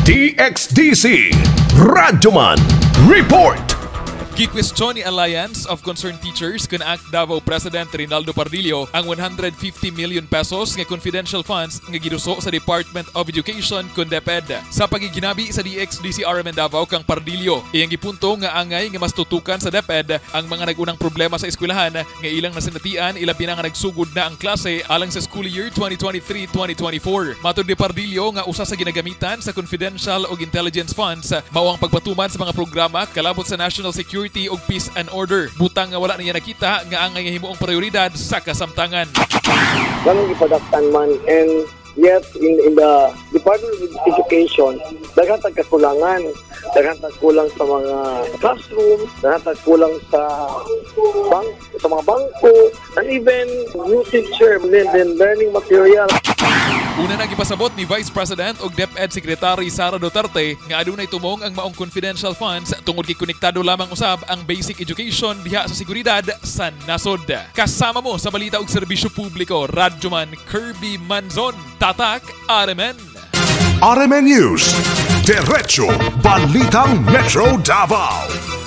DXDC Radyoman Report. Gikwestiyon ni Alliance of Concerned Teachers kun ACT Davao President Rinaldo Pardillo ang ₱150 million nga confidential funds nga giduso sa Department of Education kun DepEd. Sa pagiginabi sa DXDC RMN Davao kang Pardillo, iyang gipunto nga angay nga mas tutukan sa DepEd ang mga nagunang problema sa eskwelahan nga ilang nasinatian, ilabi na nga nagsugod na ang klase alang sa school year 2023-2024. Matod ni Pardillo nga usa sa ginagamitan sa confidential ug intelligence funds mao ang pagpatuman sa mga programa kalabot sa national security ug peace and order. Butang nga wala niya nakita nga angay nga himuong prioridad sa kasamtangan. Ganong gipadaktan man, and yet in the Department of Education, daghan tag kakulangan, daghan tag kulang sa mga classroom, daghan tag kulang sa bank, sa mga bangko, and even new teacher and then learning material. Una na gipasabot ni Vice President ug DepEd Secretary Sara Duterte nga adunay tumong ang maong confidential funds tungod kay konektado lamang usab ang basic education diha sa seguridad sa nasod. Kasama mo sa balita ug serbisyo publiko, Radyoman Kirby Manzon, Tatak RMN. RMN News. Diretso Balitang Metro Davao.